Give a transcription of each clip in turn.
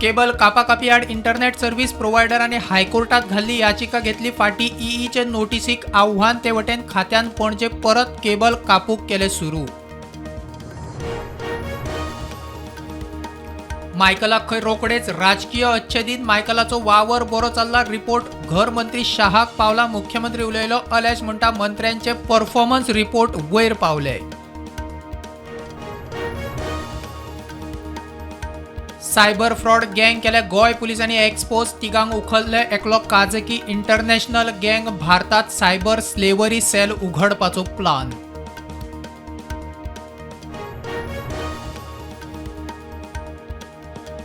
Cable कापाकापी आड internet service प्रोव्हायडरांनी हायकोर्टात घाल्ली याचिका घेतली फाटी. ईईचे नोटीसीक आव्हान. ते वटेन खात्यान पणजे परत केबल कापूक केले सुरू. मायकलाक खंय रोखडेच राजकीय अच्छेदीन. मायकलाचो वावर बरो चल्ला. रिपोर्ट घर मंत्री शाहाक पावला. मुख्यमंत्री उलयलो. अलेश म्हणटा मंत्र्यांचे परफॉर्मन्स रिपोर्ट वयर पावले. सायबर फ्रॉड गँग केल्या गोंय पुलिसांनी एक्सपोज. तिगांक उखल्ले. एकलो काजकी. इंटरनॅशनल गँग भारतात सायबर स्लेवरी सेल उघडपाचो प्लान.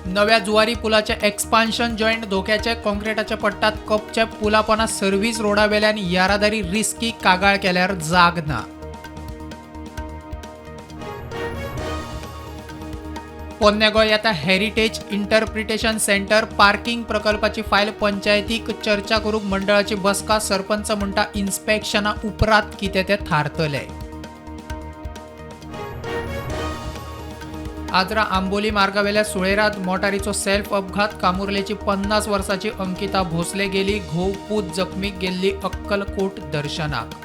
नव्या जुवारी पुलाचे एक्सपान्शन जॉयंट धोक्याचे. काँक्रिटाचे पट्टात कपचे. पुलापोना सर्व्हिस रोडावेल्यान येरादारी रिस्की. कागाळ केल्यार जाग ना. पोन्ने गोंय आता हेरिटेज इंटरप्रिटेशन सेंटर पार्किंग प्रकल्पाची फायल पंचायतीक चर्चा करूंक मंडळाची बसका. सरपंच म्हणटा इन्स्पेक्शना उपरांत कितें तें थारतलें. आजरा आंबोली मार्गावेल्या सुळेरात मोटारीचो सेल्फ अपघात. कामुर्लेची 50 वर्साची अंकिता भोसले गेली. घोव पूत जखमी. गेल्ली अक्कलकोट दर्शनाक.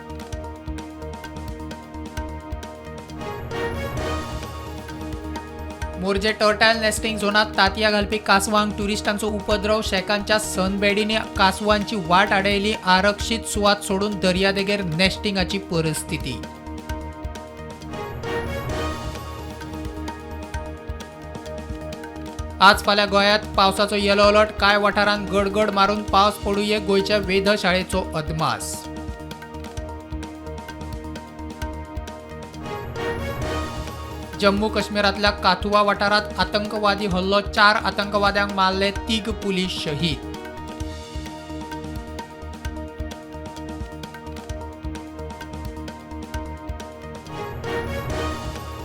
मोरजे टर्टायल नेस्टिंग झोनात तातयां घालपी कासवांक ट्युरिस्टांचो उपद्रव. शेकांच्या सनबेडींनी कासवांची वाट आडयली. आरक्षीत सुवात सोडून दर्यादेगेर नेस्टिंगाची परिस्थिती. आज फाल्यां गोंयांत पावसाचो येलो अलर्ट. कांय वाठारांत गडगड मारून पावस पडुये. गोंयच्या वेधशाळेचो अदमास. जम्मू काश्मीरांतल्या काथुआ वाठारांत आतंकवादी हल्लो. 4 आतंकवाद्यांक मारले. 3 पुलीस शहीद.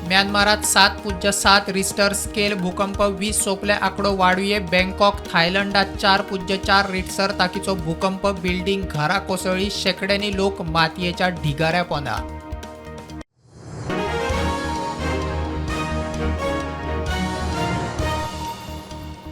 म्यानमारात 7.7 रिस्टर स्केल भूकंप. 20 सोंपले. आकडो वाडुये. बँकॉक थायलंडात 4.4 रिस्टर ताकीचो भूकंप. बिल्डिंग घरां कोसळ्ळी. शेंकड्यांनी लोक मातयेच्या ढिगाऱ्या पोंदा.